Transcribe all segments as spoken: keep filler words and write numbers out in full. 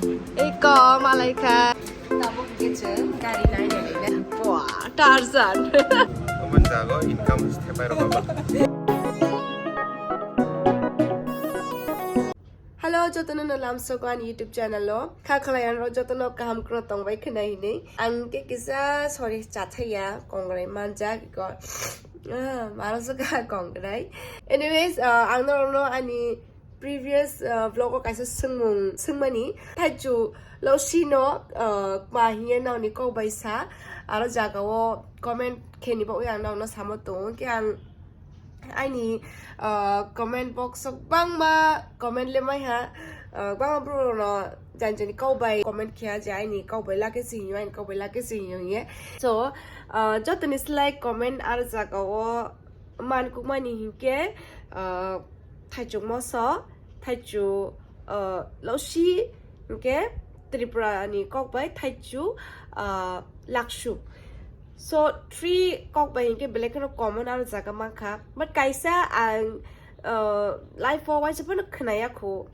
Eko malaikha. Tabuk hwnkhe chwng gari naina naina. Bua, Tarzan. Omo jago income thepai rok abo. Hello, jotono no lamsogo ani YouTube channel o. Kha khlai ang rok jotono kaham kwrwng tongbai khwna hinwi. Ang khe kisa sorry chathaya kongrai manjak iko. Ah, maro suka kongrai. Anyways, uh, ang norokno ani previous, uh, vlog o kaisa swngmung swngmani, thaichu losi no, uh, ma hiye nokni kok bai sa, aro jaga o comment khe ni bagwi ang nokno samo tongo, hwnkhe ang aini, uh, comment box o bangma comment le mai ha, uh, bangma bru no jani jani kok bai comment khe ha je aini kok bai lake se hiyo, aini kok bai lake se hiyo hiye. So, uh, jotoni slai comment aro jaga o man kukmani hinkhe, uh, thaichuk moso, thaichuk, uh, losi, hinkhe Tripura ni kok bai thaichuk, uh, laksuk. So three kok bai hinkhe belai kheno common aro jaga mankha. But kaisa ang, uh, life o waisa phano khwnaya kho.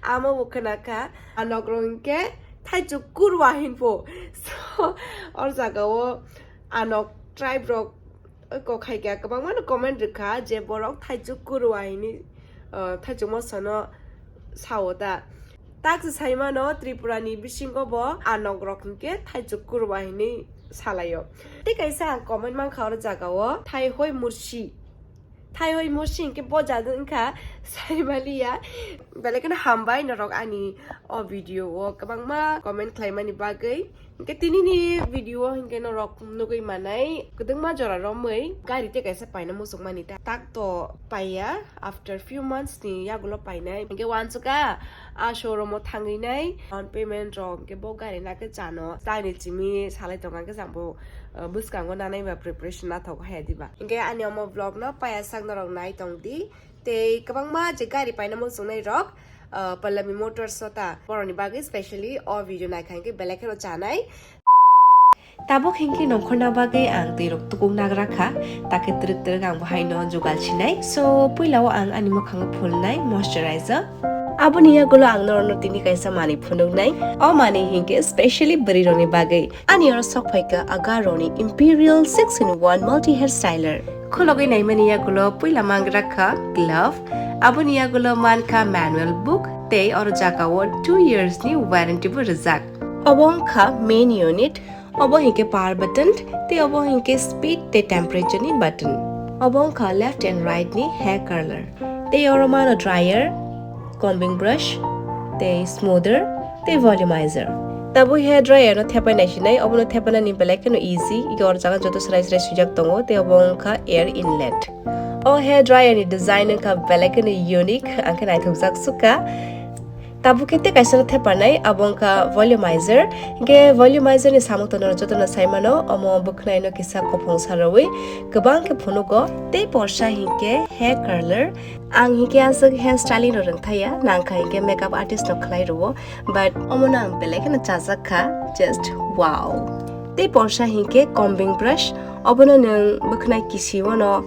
Amo bo khwnakha, anok rok hinkhe thaichuk kurwa hinpho. So or jaga o anok tribe rok kok hai kha, kwbangma no comment rwkha je borok thaichuk kurwa hinwi, uh, thaichuk moso no sao ta. Tak se sai mano Tripura ni bisingo bo anok rok hinkhe thaichuk kurwa hinwi salaio. Tei kaisa ang comment mankha oro jaga o thaihoi mursi. Thaihoi mursi hinkhe bo jadu wngkha saimaliya. Belai kheno hambai norok ani o video o kwbangma comment khlaimani bagwi. Hinkhe tini ni video o hinkhe norok nugwi manai kwdwngma jora romwi gari tei kaisa paina muchungmani ta-, tak to paiya after few months ni yagulo painai. Hinkhe uansukha a showroom o thangwi nai down payment rok hinkhe bo gari nakhe chano chani chimi salai tongo hinkhe jang bo, uh, bwskango nanai ba preparation nathok haya diba. Hinkhe ani omo vlog no paya sak norok nai tong di. Tei kwbangma je gari paina muchungnai rok, uh, Pallavi Motors o ta borokni bagwi specially o video naikha hinkhe belai kheno chanai. Tabuk hinkhe nongkhorna bagwi ang twi rok tukuk nagra kha, takhe twrwk twrwk ang bo haino jugal sinai. So puila o ang ani mwkhango phulnai moisturizer. Aboni yagulo ang norokno tini kaisa manwi phunuknai. O manwi hinkhe specially bwrwi rokni bagwi. Ani oro sok phaikha Agaroni Imperial six in one Multi Hair Styler. Khulogwi naimani yagulo puila mangra kha glove, aboni yagulo mankha manual book, tei oro jaga o two years ni warranty bo rijak. Obo wngkha main unit, obo hinkhe power button, tei obo hinkhe speed tei temperature ni button. Obo wngkha left and right ni hair curler. Tei oro mano dryer, combing brush, tei smoother, tei volumizer. Tabuk hair dryer no thepai naisinai, obono thepainani belai kheno easy. Oro jaga joto serai serai swijak tongo, tei obo wngkha air inlet. O hair dryer ni design wngkha belai kheno unique, angkhe naithokjak sukha. Tabuk khe tei kaisa no thepanai, abo wngkha volumizer. Hinkhe volumizer ni samung tono jotono saimano, omo bwkhwnai no kisa kophong sarwi kwbang khe phunugo. Tei porsa hinkhe hair curler. Ang hinkhe aswk hair styling rok rwngthaya, nangkha hinkhe makeup artist rok khlai rwo, but omono ang belai kheno chajak kha, just wow. Tei porsa hinkhe combing brush, obono nwng bwkhwnai kisi o no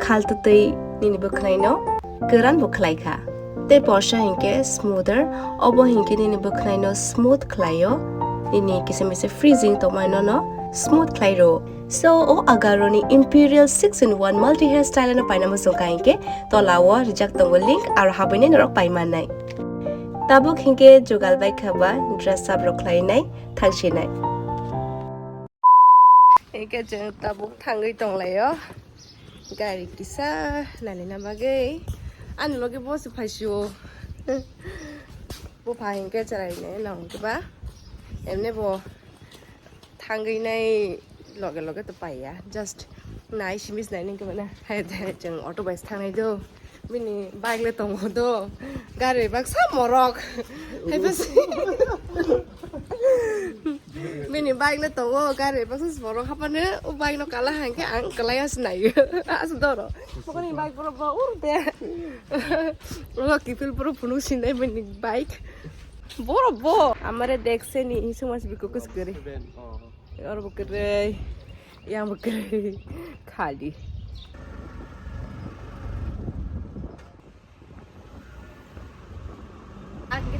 khal twtwi nini bwkhwnai no kwran bo khlai kha. Tei porsa hinkhe smoother, obo hinkhe nini bwkhwnai no smooth khlai o, nini kisa misa freezing tongmani no smooth khlai rwo. So, o Agaroni Imperial six in one Multi Hair Style no paina muchung kha hinkhe tola o rijak tongo link, aro habwi nai norok pai mannai. Tabuk hinkhe jugal bai kha ba dress up rok khlai nai, thang si nai. Hinkhe chwng tabuk thangwi tong lai o. Gari kisa nalina bagwi. Ani logi bo se phai si o. Bo phai hinkhe chwrai nai nang khe ba. Emne bo thangwi nai loge loge to paiya, just nai simi se nai nang khe mane. Hai de chwng auto bai se thangnai do, bini bike le tongo do, gari baksa morok. Hai basi. Bini bike le tongo, gari baksa se morok hapane, o bike no kala hangke ang kalai as nai. As doro. Bokoni bike boro bo ur de. Ro kipil boro phunuk sinai bini bike. Boro bo amare dekse ni, insung mas biko kus kere. Oro bo kere, yang bo kere, khali. Ang khe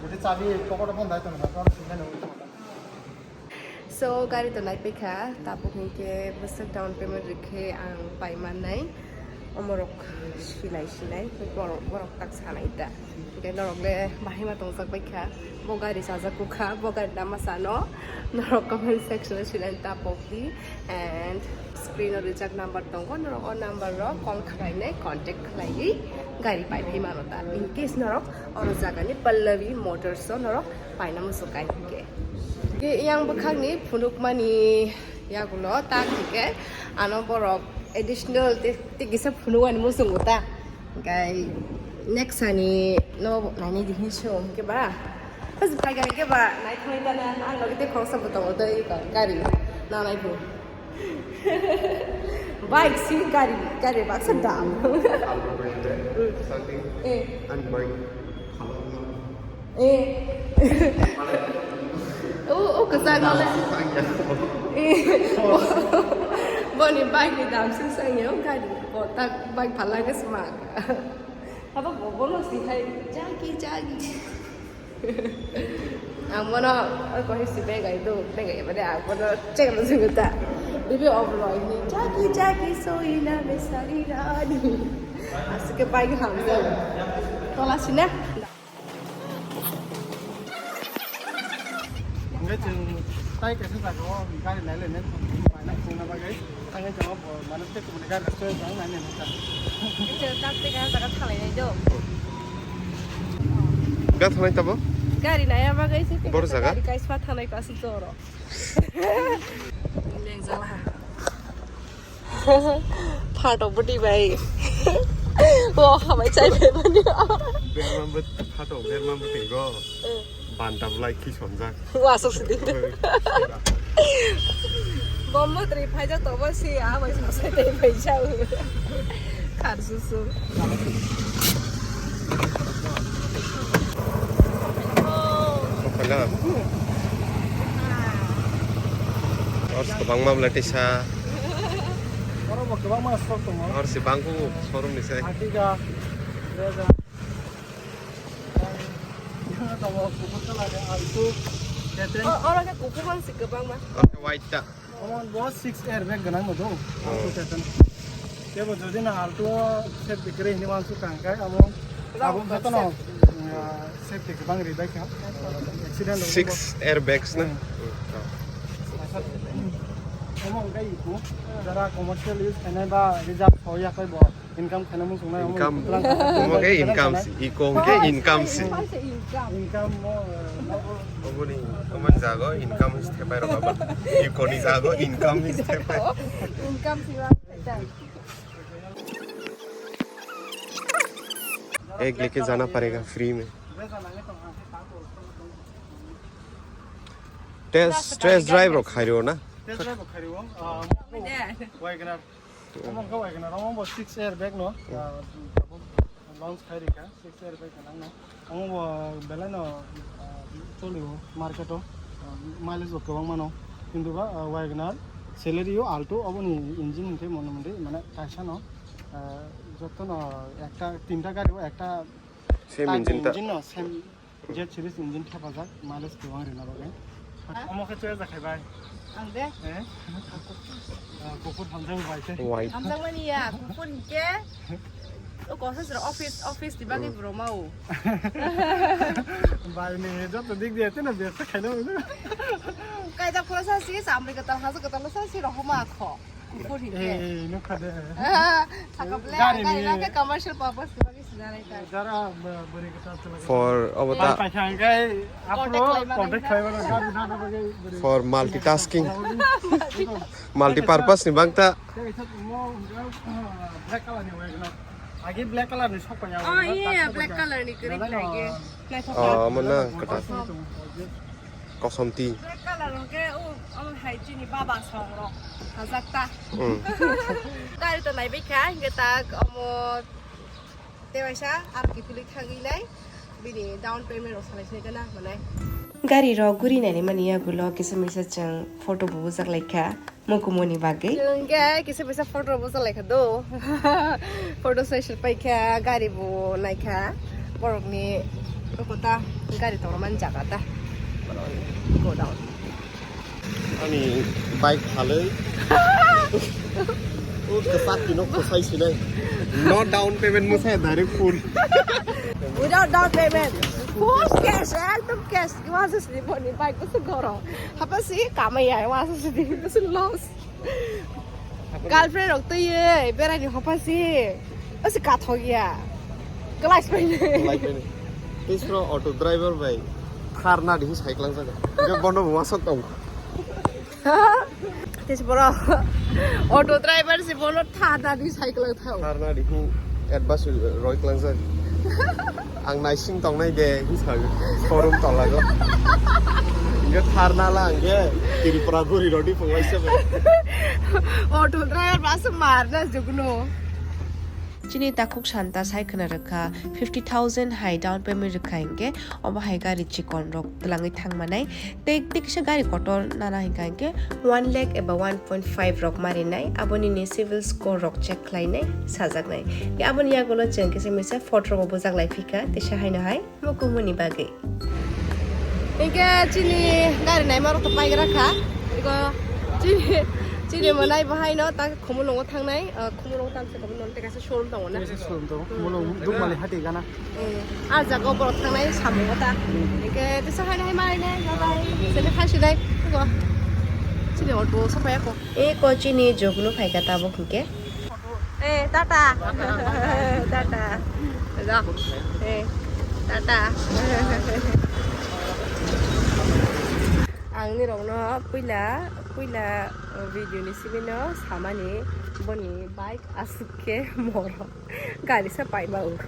Jadi cabi pokok pun dah itu nggak tahu sih kan. So gari to naipaikha, tabuk hinkhe bwswk down payment rikhe ang pai mannai. Omorok sinai sinai borok, borok tak sanai da. Hinkhe norok le bahai ma tongjak baikha. Bo gari sajak kukha, bo gari nama sano. Norok comment section o sinai tapok di. And screen o rijak number tongo, norok o number o call khlainai, contact khlaiwi gari pai phai mano ta. In case norok oro jagani Pallavi Motors o norok paina muchung kai hinkhe. Ke yang bwkhakni phunukmani yagulo ta hinkhe ano borok additional te, te kisa phunukmani muchungo ta. Hinkhe next ani no naini dihin song ke ba. Pas pai gari ke ba nai thoi ta na ang logi te khoroksa bo tongo doi gari na nai bo. Bike si gari, gari baksa dam. Alpha brand, something, Eh, and mine. Eh. O, o kwchak nole. Eh. Boni bike ni dam si sangya o gari. Bo tak bike phala ke sma. Abo bo bono si hai jagi jagi. Ang bono oi ko hisi begai do, begai bade ang bono check lo sing ta. Bibi obloi ni jagi jagi soina besari rani. Aswk khe bike hamjak. Tola sina. Hwnkhe chwng tai kaisa jagao gari nailainai, baina thangna bagwi. Thangwi tongo bo, mane tei kubuni gari restaurant jang nainai nai ta. Chwng tak tei kaisa jaga thanglainai do. Ga thanglai tabo? Gari naiya bagwi se. Bor jaga? Gari kaisa thanglai ta aswk jora. Lengjala. Phatok bwtwi bai. O, hamai chai bai mani. Berma bwt-, phatok berma bwtwi go. Eh. Banta bwlai khi sonjak. Wasuk sidi. Eh. Bombo tri phaijak tobo si, a bai sosai tei bai jau. Kharsusu. Hor se bangma bwlai tisa. Oro bo kwbangma stock tongo. Hor se bangkuk showroom ni se. Ertiga, Brezza. Tongo kuphur colour ni Alto, K ten. O, oro khe kuphur man se kwbangma. Oro khe white ta. Omo bo six airbag gwnang no do. Oh. Alto K ten. Tebo jodi na Alto safety kwrwi hinwi wansuk kha hwnkhe amo abo jotono, ah, safety kwbang ri bai kha. Accident rok bo. Six airbags na? Hmm. Omo hwnkhe iko jara commercial use khainai ba reserve thoi yakhai bo. Income khaina muchungnai omo. Income. Income. Omo khe income si, iko hwnkhe income si. Income se income. Income mo, eh, nogo. Oboni, oboni jago income si thepai rok aba. Iko ni jago income si thepai. Income si ba thepai. Ek leke jana parega free mein. Test, test drive rok khairo na? Test drive rok khairo, ah, Wagoner. Omo wngkha Wagoner, omo bo six airbag no, ah, launch khai rikha, six airbag gwnang no. Omo bo belai no, ah, cholio market o, ah, mileage bo kwbang mano. Kintu ba, ah, Wagoner, Celerio, Alto, oboni engine hwnkhe mono mwnwi mane kaisa no, ah, joto no ekta tinta gari o ekta same engine ta. Engine no, same Z series engine thepajak, mileage kwbang rwna bagwi. Ha? Omo khe choya jakhai bai. Ang de? Eh? Ah, kuphur hamjak bai khe. White. Hamjakmani ya, kuphur hinkhe. O kosa sira office, office ni bagwi bro mau. Bai ni joto dik diya tino besta khaina mano. Kaida phura sa si, samri katal, hasu katal sa si, rohoma kho. Kuphur hinkhe. Eh, eh, nukha de. Saka ble, gari ni gari na khe commercial purpose ni bagwi sinanai ta. Jara, ba, bwrwi kwtal chwla. For obo ta. Bai paikha hwnkhe aphuru contact khlaimani gari na bagwi bwrwi. For multitasking. Multi-purpose ni bang ta. Tei kaisa mo, ah, black color ni Wagoner. Agi black color ni sok panya. Oh, iya, black color ni kwrwi khlai khe. Oh, omo na kwtal. Kosom. Kosom ti. Black color hwnkhe, o, omo hai chini baba song rok hajak ta. Hmm. Gari to naibai kha, hingke tak omo tewaisa R K pili thangwi nai, bini down payment rok salai sinai gana manai. Gari rok guri nai mani yagulo kisa misa chwng photo bo bujak lai kha. Mukumuni bagwi. Chwng khe kisa pisa photo rok bwsa lai kha do. Photo session pai kha, gari bo nai kha. Borok ni kota gari tongmani jaga ta. Go down. Ani bike halai. O kwchak tino kwsai sinai. No down payment mwsai direct full. Without down payment. Full cash, ekdom cash. Wasa sidi boni bike bwsa goro. Hapa si kamai ya, wasa sidi bwsa loss. Girlfriend rok twi ye, berai ni hopa si. Asi kathok ya. Class pai ni. Class pai ni. Tisro auto driver bai. Tharna di sai klang jaga. Ge bono wasat tong. Tis boro auto driver si bono tharna di cycle thau. Tharna di hu advice roi klang jak. Ang naising tong nai de hi sa showroom tong lago. Ge tharna la ang ge Tripura guri rodi phung waisa ba. Auto driver ba se mar na jugno. Chini takhuk santa sai khwna rwkha fifty thousand hai down payment rwkha hinkhe obo hai gari chikon rok twlangwi thang manai. Tei, tei kisa gari kotor nana hinkha hinkhe one lakh eba one point five rok marinai, aboni ni civil score rok check khlainai sajaknai. Aboni yagulo chwng kisa misa photo rok bujak lai phikha, teisa haino hai. Mukumuni bagwi. Hinkhe chini gari naima rok to paigra kha. Ego chini Chini manai bahai no ta Khumulwngo thangnai, ah, Khumulwngo tang se komo non te kaisa showroom tongo na. Kaisa showroom tongo. Khumulwng Dukmali hati gana. Eh, ah jaga borok thangnai samung ta. Hingke tesa hai nai mai nai bye bye. Sele khai sinai. Ko. Chini auto sa paya ko. E ko chini jogno phaika tabuk hingke. Eh, tata. Tata. Ga. Eh, tata. Ang ni rokno puila, puila video ni simi no samani boni bike aswk khe morok gari sa paima wngo.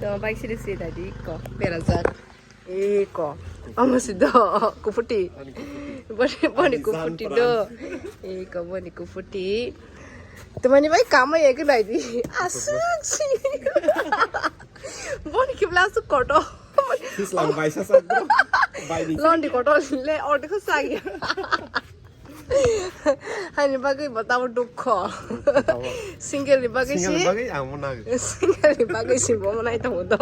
To bike siri siri dadi ko berajak. Eko. Omo si do. Kufuti. Boni, boni kufuti do. Eko, boni kufuti. Tumani bai kama ya ke nai di. Asuk si. Boni kibla asuk koto. Hislang bai sa sa bro. Bai di. Londi koto le ordi ko sagi. Hani bagwi bo tamo dukho. Single ni bagwi si. Single ni bagwi ang mo nang. Single ni bagwi si bo mo nai tamo do.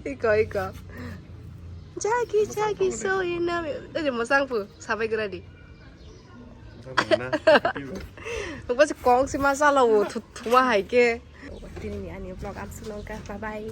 Iko, iko. Jagi, jagi, so ina. Ede mo sangpu sabai gradi. Basi kong si masala wo thuma hai ke. Tini ani vlog ang sunong ka. Bye bye.